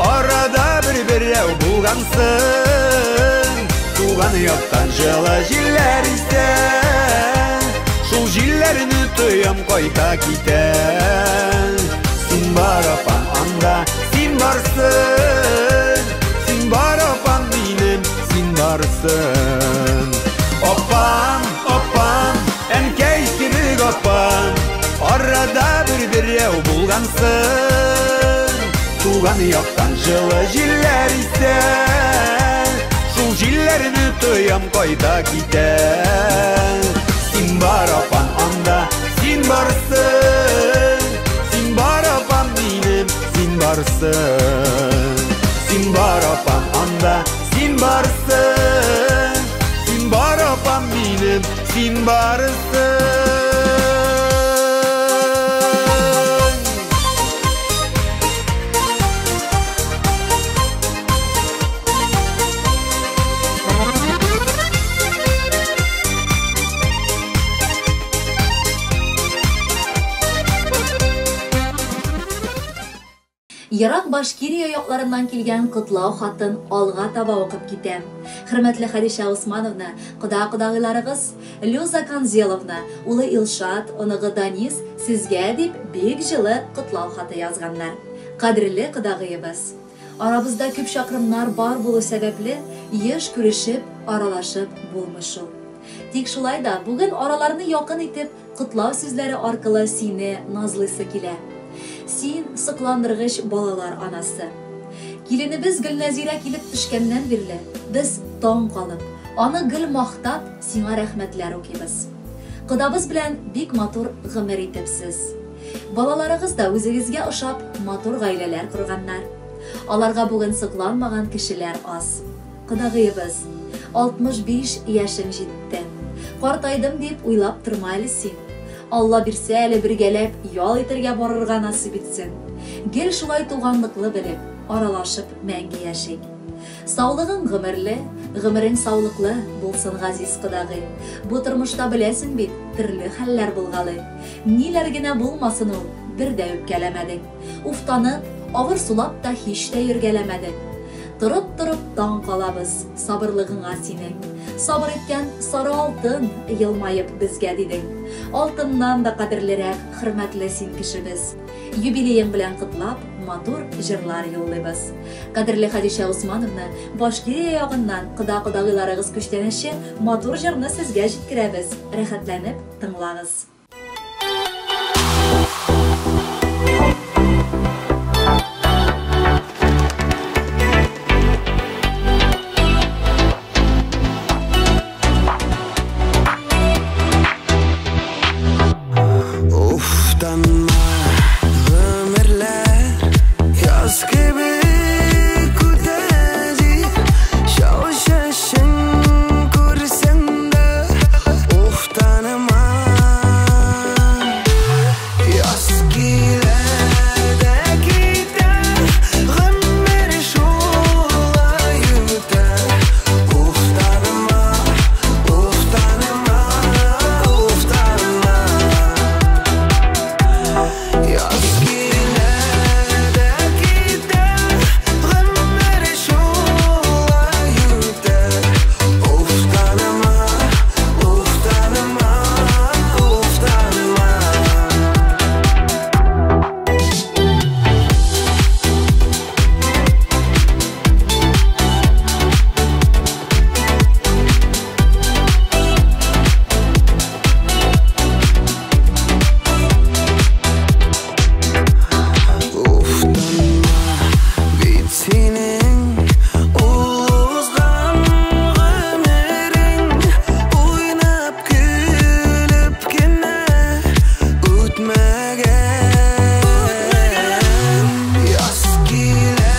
арада бер берәү булгансың. Туган яктан җылы җилләр исә, шул җилләрне тоям кайта китә. Син бар апам анда, син барсың. Син бар апам минем, син барсың. Апам, апам, әнкәй кебек апам, арада бер берәү булгансың. Туган яктан җылы җилләр исә, шул җилләрне тоям кайта китә. Син бар апам анда, син барсың. Син бар апам минем, син барсың. Син бар апам анда, син барсың. Син бар апам минем, син барсың. Ерак Башкирия якларыннан килгән котлау хатын алга таба укып китә. Хөрмәтле Хадичә Усмановна, кода-кодагыйларыгыз Люза Канзеловна, улы Илшат, оныгы Данис сезгә дип бик җылы котлау хаты язганнар. Кадерле кодагыебыз, арабызда күп чакрымнар бар булу сәбәпле, еш күрешеп, аралашып булмый шул. Тик шулай да бүген араларны якын итеп, котлау сүзләре аркылы сине назлыйсы килә. Син сокландыргыч балалар анасы. Киленебез Гөлнәзирә килеп төшкәннән бирле без таң калып, аны гел мактап, сиңа рәхмәтләр укыйбыз. Кодабыз белән бик матур гомер итепсез. Балаларыгыз да үзегезгә ошап матур гаиләләр корганнар. Аларга бүген сокланмаган кешеләр аз. Кодагыебыз, 65 яшең җитте. Картайдым дип уйлап торма әле син. Алла бирсә әле бергәләп ял итәргә барырга насыйп итсен. Гел шулай туганлыклы белеп, аралашып мәңге яшик. Саулыгың гомерле, гомерең саулыклы булсын, газиз кодагый. Бу тормышта беләсең бит, төрле хәлләр булгалый. Ниләр генә булмасын ул, бер дә үпкәләмәдең. Уфтанып, авыр сулап та һич тә йөргәләмәдең. Торып-торып таң калабыз сабырлыгыңа синең. Сабыр иткән сары алтын елмаеп безгә дидең. Алтыннан да кадерлерәк, хөрмәтле син кешебез. Юбилеең белән котлап, матур җырлар юллыйбыз. Кадерле Хәдичә Усмановна, Башкирия ягыннан кода-кодагыйларыгыз күчтәнәче матур җырны сезгә җиткерәбез. Рәхәтләнеп тыңлагыз. Уфтанма, гомерләр яз кебек үтә дип, чал чәчен күрсәң дә уфтанма. Яз килә дә китә, гомер шулай үтә. Уфтанма, уфтанма, уфтанма. Яз килә дә китә, гомер шулай үтә. Уфтанма, уфтанма, уфтанма. Уфтанма, бит синең ул узган гомерең уйнап көлеп кенә үтмәгән. Яз килә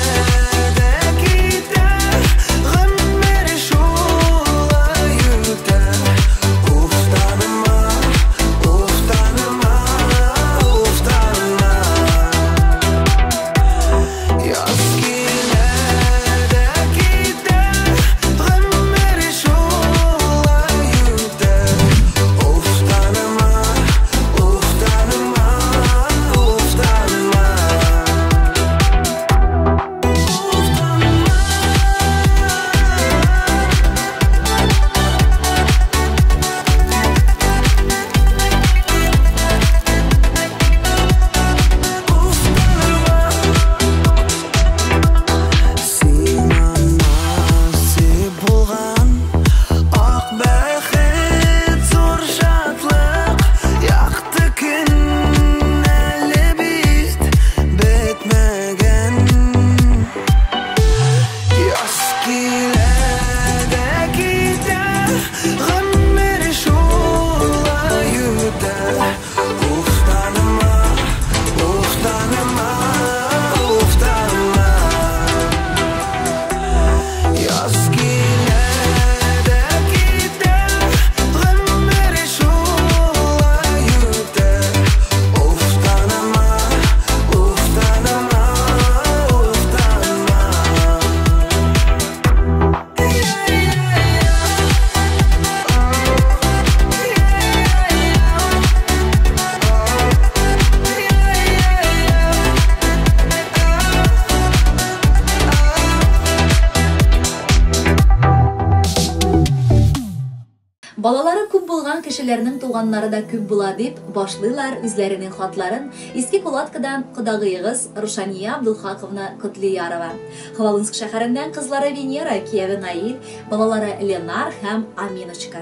дә китә, гомер шулай үтә. Уфтанма, уфтанма, уфтанма. Яз килә дә китә, гомер шулай үтә. Уфтанма, уфтанма, уфтанма. Сиңа насыйп булган ак бәхет, зур шатлык, якты көн әле бит бетмәгән. Яз килә дә китә, гомер шулай үтә. Уфтанма, уфтанма, уфтанма. Яз килә дә китә, гомер шулай үтә. Уфтанма, уфтанма, уфтанма. Балалары күп булган кешеләрнең туганнары да күп була дип башлыйлар үзләренең хатларын Иске Кулаткадан кодагыегыз Рушания Абдулхаковна Котлиярова. Хвалынск шәһәреннән кызлары Венера, кияве Наил, балалары Ленар һәм Аминочка.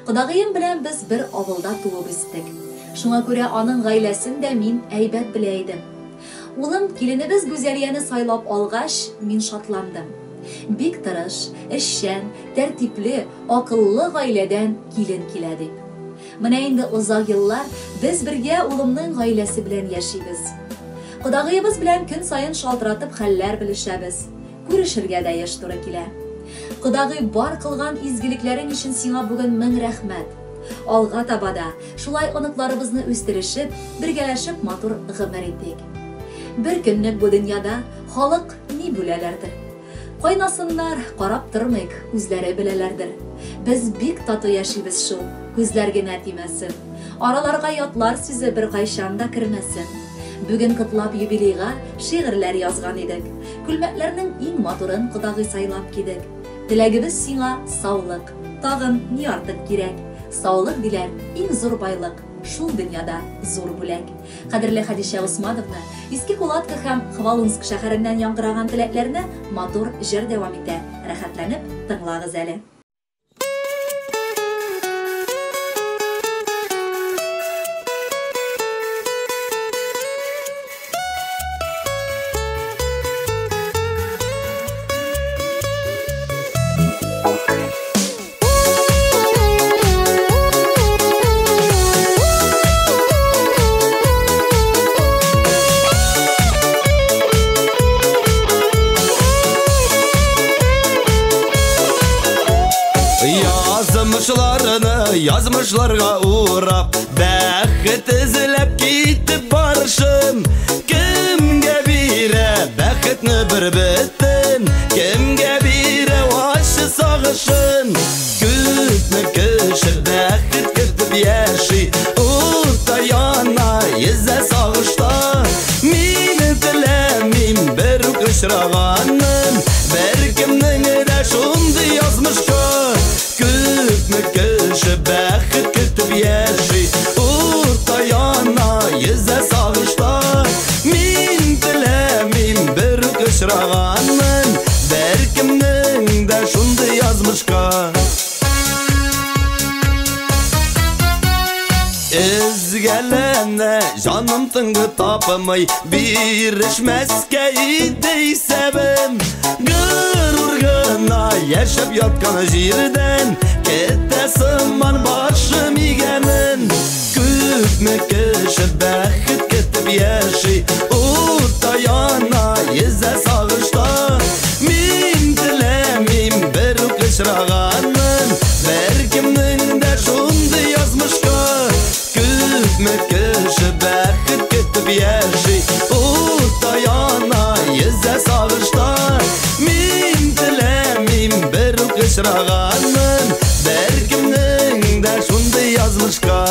Кодагыем белән без бер авылда туып үстек. Шуңа күрә аның гаиләсен дә мин әйбәт белә идем. Улым киленебез Гүзәлияне сайлап алгач, мин шатландым. Бик тырыш, эшчән, тәртипле, акыллы гаиләдән килен килә дип. Менә инде озак еллар без бергә улымның гаиләсе белән яшибез. Кодагыебыз белән көн саен шалтыратып хәлләр белешәбез. Күрешергә дә еш туры килә. Кодагый, бар кылган изгелекләрең өчен сиңа бүген мең рәхмәт. Алга таба да шулай оныкларыбызны үстерешеп, бергәләшеп матур гомер итик. Бер көнлек бу дөньяда халык ни бүләләрдер. Кайнасыннар, карап тормыйк, үзләре беләләрдер. Без бик тату яшибез шул, күзләр генә тимәсен. Араларга ятлар сүзе беркайчан да кермәсен. Бүген котлап юбилейга шигырьләр язган идек. Күлмәкләрнең иң матурын кодагый сайлап кидек. Теләгебез сиңа саулык. Тагын ни артык кирәк? Саулык диләр, иң зур байлык, шул дөньяда зур бүләк. Кадерле Хәдичә Усмановна, Иске Кулатка һәм Хвалынск шәһәреннән яңгыраган теләкләрне матур җыр дәвам итә. Рәхәтләнеп тыңлагыз әле. Язмышларны язмышларга урап, бәхет эзләп китеп барышым. Кемгә бирә бәхетне бер бөтен, кемгә бирә ачы сагышын. Күпме кеше бәхет көтеп яши, утта яна, йөзә сагышта. Мин теләмим бер үк очраганын, беркемнең дә шундый язмышка. Күпме кеше бәхет көтеп яши, утта яна, йөзә сагышта. Мин теләмим бер үк очраганын, беркемнең дә шундый язмышка. Өзгәләнә җаным тынгы тапмый, бирешмәскә иде исәбем. Горур гына яшәп яткан җирдән китә сыман башым игәнен. Күпме кеше бәхет көтеп яши, утта яна, йөзә сагышта. Мин теләмим бер үк очраганын, беркемнең дә шундый язмышка. Күпме кеше бәхет көтеп яши, утта яна, йөзә сагышта. Мин теләмим бер үк очраганын, беркемнең дә шундый язмышка.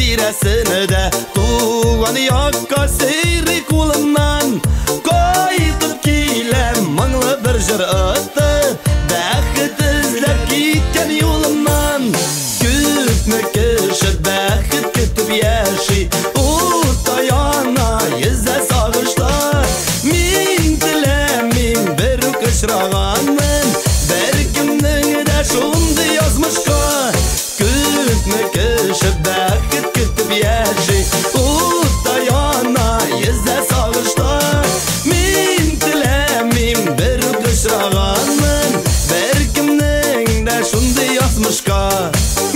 Тирәсендә туган якка сөйри кулымнан. Кайтып киләм моңлы бер җыр отып, бәхет эзләп киткән юлымнан. Күпме кеше бәхет көтеп яши, утта яна, йөзә сагышта. Мин теләмим бер үк очраганын, беркемнең дә шундый язмышка. Күпме кеше бәхет көтеп яши, утта яна, йөзә сагышта. Мин теләмим бер үк очраганын, беркемнең дә шундый язмышка.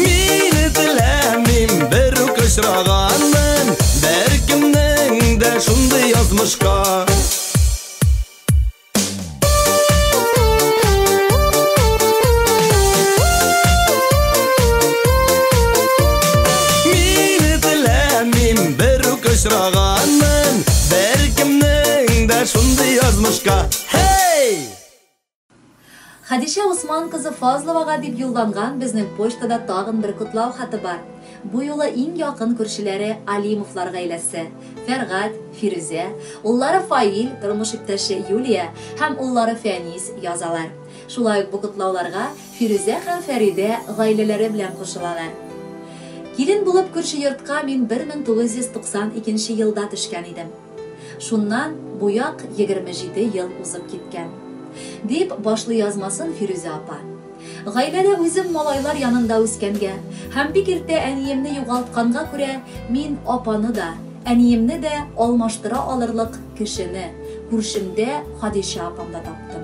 Мин теләмим бер үк очраганын, беркемнең дә шундый язмышка. Очраганын, беркемнең дә шундый язмышка. Hey! Хәдичә Усман кызы Фазловага дип юлланган безнең почтада тагын бер котлау хаты бар. Бу юлы иң якын күршеләре Алимовлар гаиләсе. Фәргать, Фирүзә, уллары Фаил, тормыш иптәше Юлия һәм уллары Фәнис язалар. Шулай ук бу котлауларга Фирүзә һәм Фәридә гаиләләре белән кушылалар. Килен булып күрше йортка мин 1992 елда төшкән идем. Шуннан бу як 27 ел узып киткән. Дип башлый язмасын Фирүзә апа. Гаиләдә үзем малайлар янында үскәнгә һәм бик иртә әниемне югалтканга күрә, мин апаны да, әниемне дә алмаштыра алырлык кешене күршемдә Хадичә апамда таптым.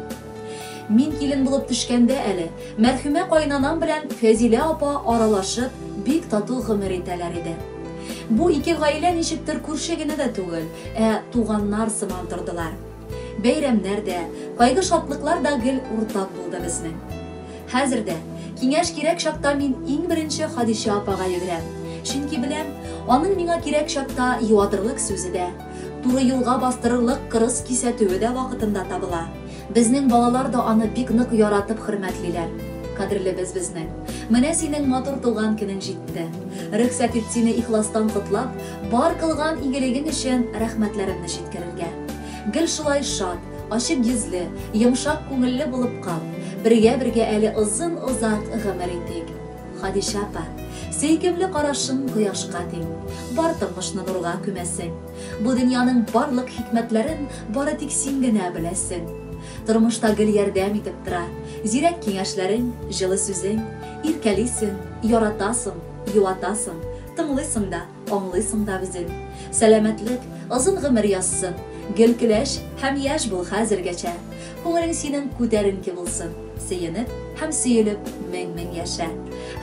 Мин килен булып төшкәндә әле, мәрхүмә каенанам белән Фәзилә апа аралашып, бик тату гомер итәләр иде. Бу ике гаилә ничектер күрше генә дә түгел, ә туганнар сыман тордылар. Бәйрәмнәр дә, кайгы-шатлыклар да гел уртак булды безнең. Хәзер дә, киңәш кирәк чакта мин иң беренче Хадичә апага йөгерәм. Чөнки беләм, аның миңа кирәк чакта юатырлык сүзе дә, туры юлга бастырырлык кырыс кисәтүе дә вакытында табыла. Безнең балалар да аны бик нык яратып хөрмәтлиләр. Кадерлебез безнең. Менә синең матур туган көнең җитте. Рөхсәт ит сине ихластан котлап, бар кылган игелегең өчен рәхмәтләремне җиткерергә. Гел шулай шат, ачык йөзле, йомшак күңелле булып кал. Бергә-бергә әле озын-озак гомер итик. Хадичә апа, сөйкемле карашың кояшка тиң. Бар тормышны нурга күмәсең. Бу дөньяның барлык хикмәтләрен бары тик син генә беләсең. Тормышта гел ярдәм итеп тора. Зирәк киңәшләрең, җылы сүзең. Иркәлисең, яратасың, юатасың, тыңлыйсың да, аңлыйсың да үзең. Сәламәтлек, озын гомер язсын. Гел көләч һәм яшь бул хәзергәчә. Күңелең синең күтәренке булсын. Сөенеп һәм сөелеп мең-мең яшә.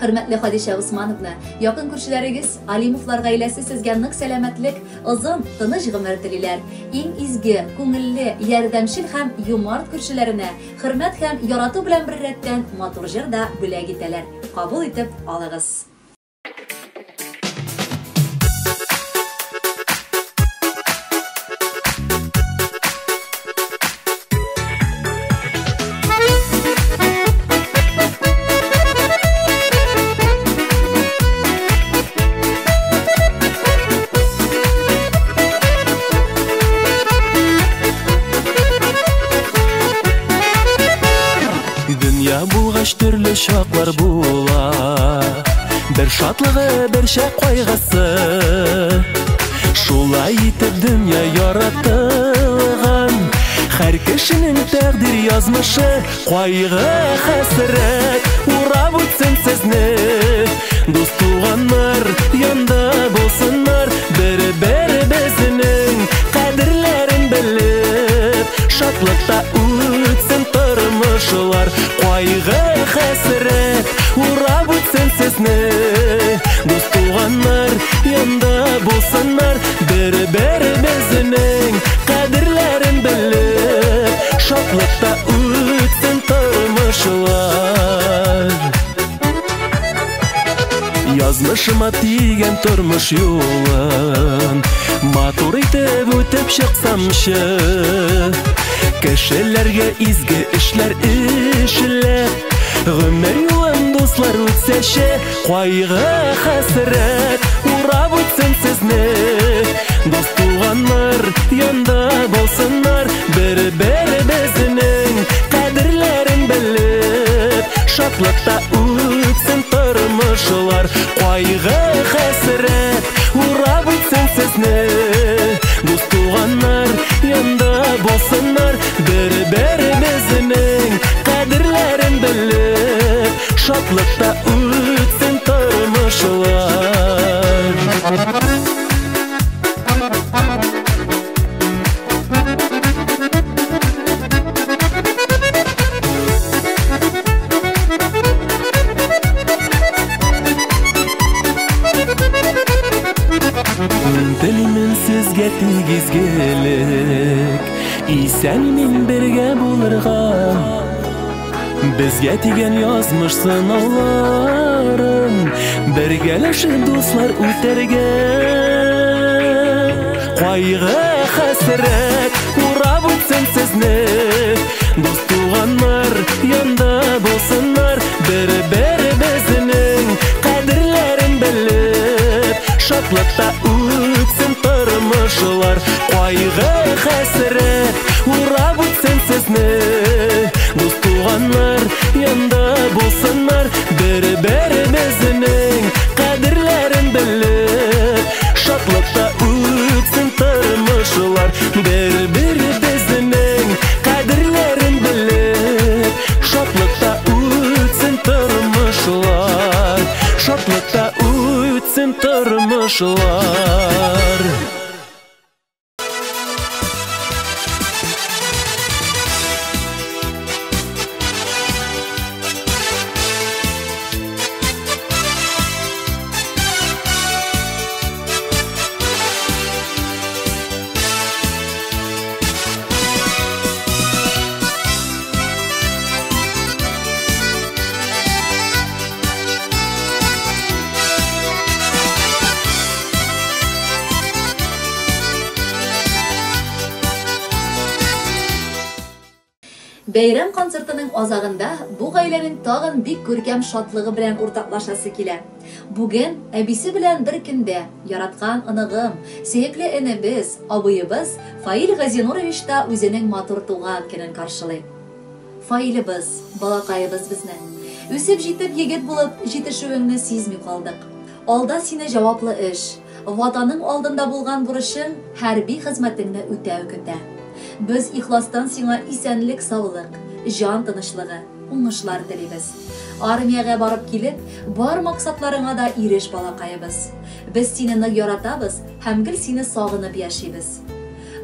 Хөрмәтле Хадичә Усмановна, якын күршеләрегез Алимовлар гаиләсе сезгә нык сәламәтлек, озын, тыныч гомер телиләр. Иң изге, күңелле, ярдәмчел һәм юмарт күршеләренә хөрмәт һәм ярату белән беррәттән матур җыр да бүләк итәләр. Кабул итеп алыгыз. Дөнья булгач төрле чаклар була, бер шатлыгы, бер чак кайгысы. Шулай итеп дөнья яратылган, һәр кешенең тәкъдир язмышы. Кайгы, хәсрәт урап үтсен сезне, дус туганнар янда булсыннар, бер-беребезнең кадерләрен белеп, шатлыкта үтсен тормышлар. Кайгы, хәсрәт урап үтсен сезне, дус туганнар янда булсыннар, бер-беребезнең кадерләрен белеп, шатлыкта үтсен тормышлар. Язмышыма тигән тормыш юлын матур итеп үтеп чыксамчы, кешеләргә изге эшләр эшләп, гомер юлым дуслар үтсәче. Кайгы, хәсрәт урап үтсен сезне, дус туганнар янда булсыннар, бер-беребезнең кадерләрен белеп, шатлыкта үтсен тормышлар. Кайгы, хәсрәт урап үтсен сезне, дус туганнар янда булсыннар, бер-беребезнең кадерләрен белеп, шатлыкта үтсен тормышлар. Мин телимен сезгә тик изгелек, исән-имин бергә булырга. Безгә тигән язмыш сынауларын бергәләшеп дуслар үтәргә. Кайгы, хәсрәт урап үтсен сезне, дус туганнар янда булсыннар, бер-беребезнең кадерләрен белеп, шатлыкта үтсен тормышлар. Кайгы, хәсрәт урап үтсен сезне, дус туганнар янда булсыннар, бер-беребезнең кадерләрен белеп, шатлыкта үтсен тормышлар. Бер-беребезнең кадерләрен белеп, тормышлар. Бәйрәм концертының азагында бу гаиләнең тагын бик күркәм шатлыгы белән уртаклашасы килә. Бүген әбисе белән бер көндә яраткан оныгым, сөекле энебез, абыебыз Фаил Газинурович та үзенең матур туган көнен каршылый. Фаилебез, балакаебыз безнең. Үсеп җитеп егет булып җитешүеңне сизми калдык. Алда сине җаваплы эш, Ватаның алдында булган бурычың, хәрби хезмәтеңне үтәү көтә. Без ихластан сиңа исәнлек-саулык, җан тынычлыгы, уңышлар телибез. Армиягә барып килеп, бар максатларыңа да иреш, балакаебыз. Без сине нык яратабыз һәм гел сине сагынып яшибез.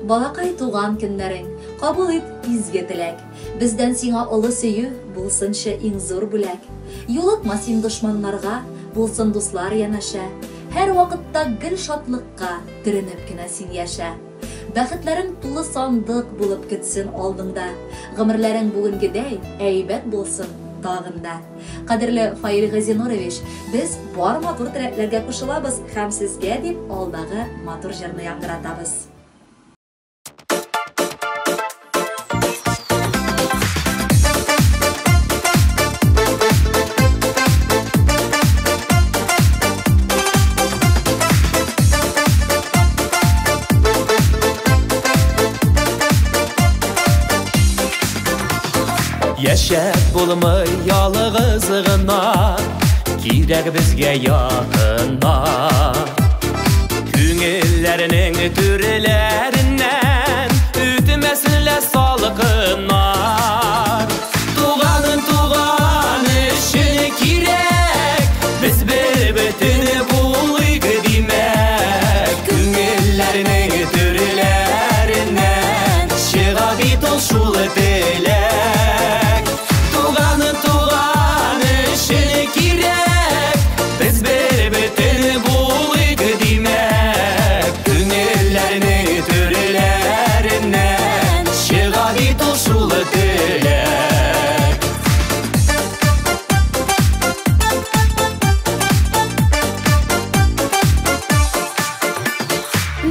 Балакай, туган көннәрең, кабул ит изге теләк. Бездән сиңа олы сөю, булсынчы иң зур бүләк. Юлыкма син дошманнарга, булсын дуслар янәшә. Һәр вакытта гел шатлыкка төренеп кенә син яшә. Бәхетләрең тулы сандык булып көтсен алдыңда. Гомерләрең бүгенгедәй әйбәт булсын тагын да. Кадерле Фаил Газинурович, без бар матур теләкләргә кушылабыз һәм сезгә дип алдагы матур җырны яңгыратабыз. Яшәп булмый ялгыз гына, кирәк безгә якыннар. Күңелләрнең түрләреннән үтмәсен лә салкыннар. Туганын туган өчен кирәк, без бер бөтен булыйк димәк. Күңелләрнең түрләреннән чыга бит ул шул теләк.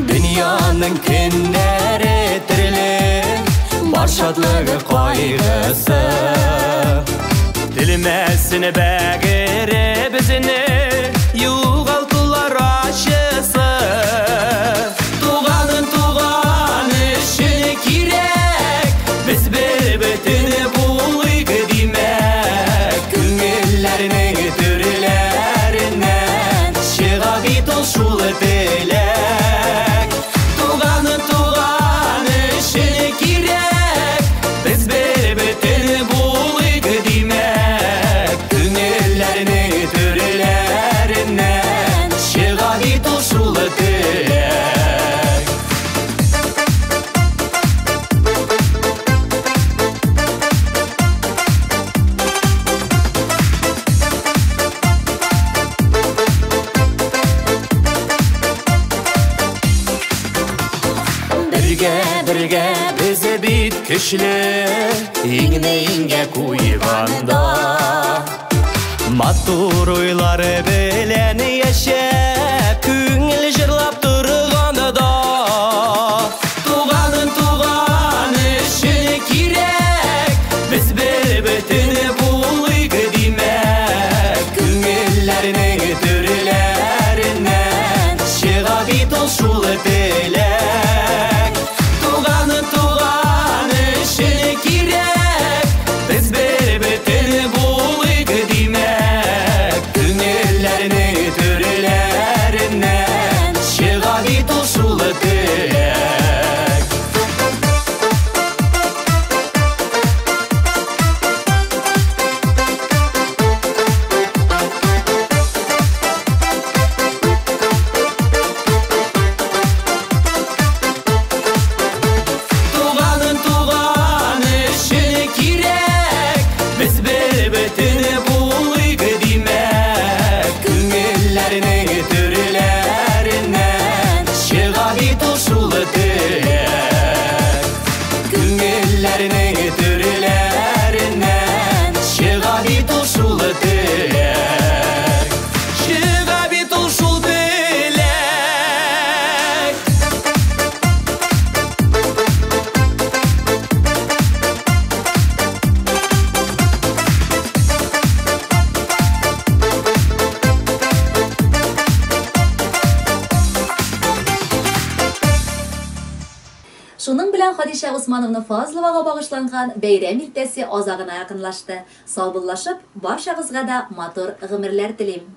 Дөньяның көннәре төрле, бар шатлыгы кайгысы. Телмәсен бәгыре безне, югалтулар ачысы. Туганын туган өчен кирәк, без бер бөтен булыйк димәк. Күңелләрнең түрләреннән чыга бит ул шул теләк. Бергә без бит көчле, иңне иңгә куйганда. Матур уйлар белән яшәп, күңел җырлап торганда. Туганын туган өчен кирәк, без бер бөтен булыйк димәк. Күңелләрнең түрләреннән чыга бит ул шул теләк. Бер бөтен булыйк димәк. Күңелләрнең түрләреннән Шуның белән Хадишә Усмановна Фазловага багышланган бәйрәм иртәсе азагына якынлашты. Саубуллашып, барчагызга да матур гомерләр телим.